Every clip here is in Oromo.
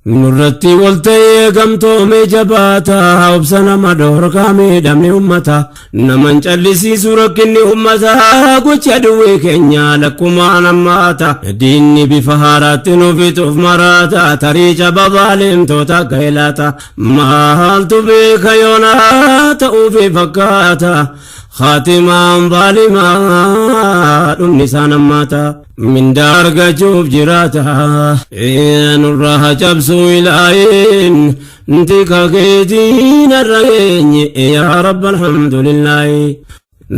Nurratti wal ta'ee gamtoomee jabaata, obsa nama dhorkaa miidhamni ummata. Naman callisiisu rakkinni ummata, gocha duwwee keenya lakkumaan hammaata. Diinni bifa haaraatti nu fixuuf maraata, tarii caba baalemtoota gaelaata. Maaltu beeka yoonaa ta'uufi fakkaata, Khaatimaan zaalimaa dhumni isaan hammaata. Mindaa argachuuf jiraata. Nurraa haa cabsuu ilaahin tika keetiin har'a geenye yaa Rabba alhamdulillaahi.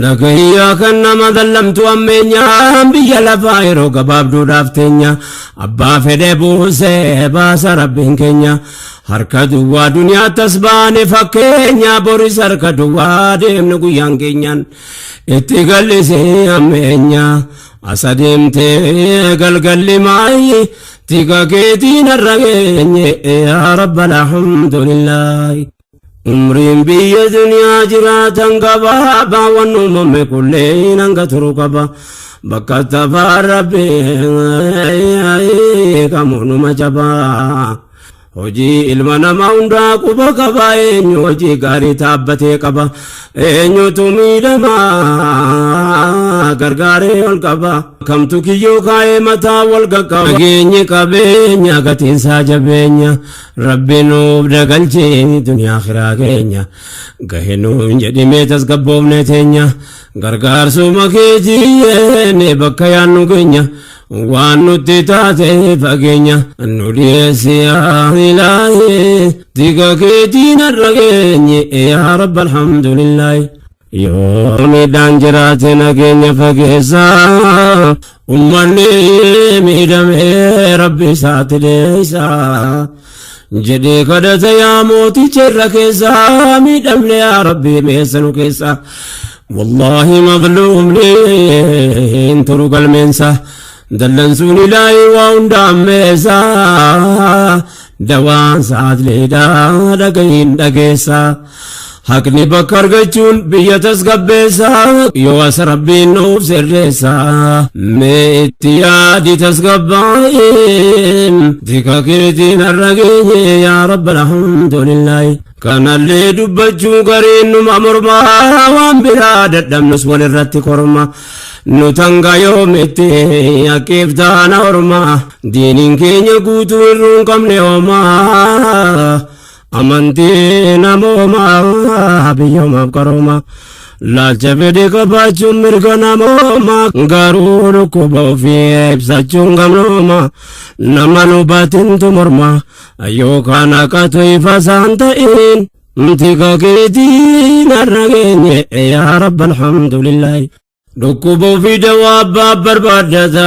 Dhagayyaa kan nama dallamtu ammeenyaan biyya lafaa yeroo gabaabduudhaaf teenya abbaa fedhe buusee baasa rabbiin keenya harka duwwaa duniyaa tas baane fakkeenya boris harka duwwaa deemnu guyyaan keenyaan itti gallisee ammeenya as adeemtee galgalli maayi tika keetiin har'a geenye yaa rabba alhamdulillaahi. Umriin biyya duniyaa jiraatan gabaabaa waan uumame kulleen hanga turu qaba. Bakka tafaa rabbi kamuunuma jabaa. Hojii ilma namaa hundaa quba qaba eenyu hojii gaarii taabbatee qaba. Eenyutu miidhamaa gargaaree ol qaba. Kamtu kiyyoo kaa'ee mataa wal qaqqaba. Nageenyi qabeenya gatiinsaa jabeenya. Rabbi nuuf dagalchee duniyaa akhiraa keenya. Gahe nuun jedhimee tasgabboofne teenya. Gargaarsuma keetiin bakka yaannu keenya. Waan nutti taate fageenya. Nu dhiyeessi yaa ilaahi. Tika keetiin har'a geenye yaa Rabba alhamdulillaahi. Yoo miidhaan jiraate nageenya fageessa. Ummanni miidhamee rabbi isaatti deessa. Jedhee kadhata yaa mooticha irra keessa miidhamne yaa rabbi meessa nu keessa. Wallaahi mazluumni hin turu galmeensa. Dallansuun ilaahi waa hunda ammeessa. Dawaan sa'aatleedha dhagahiin dhageessa. Haqni bakka argachuun biyya tasgabbeessa. Yoo as rabbiin nuuf sirreessa. Mee itti yaadi tasgabbaa'in. Tika keetiin har'a geenye yaa rabba alhamdulillaahi. Kanallee dubbachuu gariin numa mormaa waan biraa dadhabnus walirratti korma. Nu tanga yoomitti haqqiif taana orma. Diiniin keenya guutuu irruu hin qabne homaa. Amantii namoomaa biyyoomaaf qarooma. Laalcha fedhe qabaachuun mirga namooma. Garuu dhukkuba ofii ibsachuun gamnooma. Nama nu baatintu morma. Yookaan haqatu ifa isaan ta'in. Tika keetiin har'a geenye yaa rabba alhamdulillaahi. Dhukkuba ofii dawaa abbaa barbaaddata.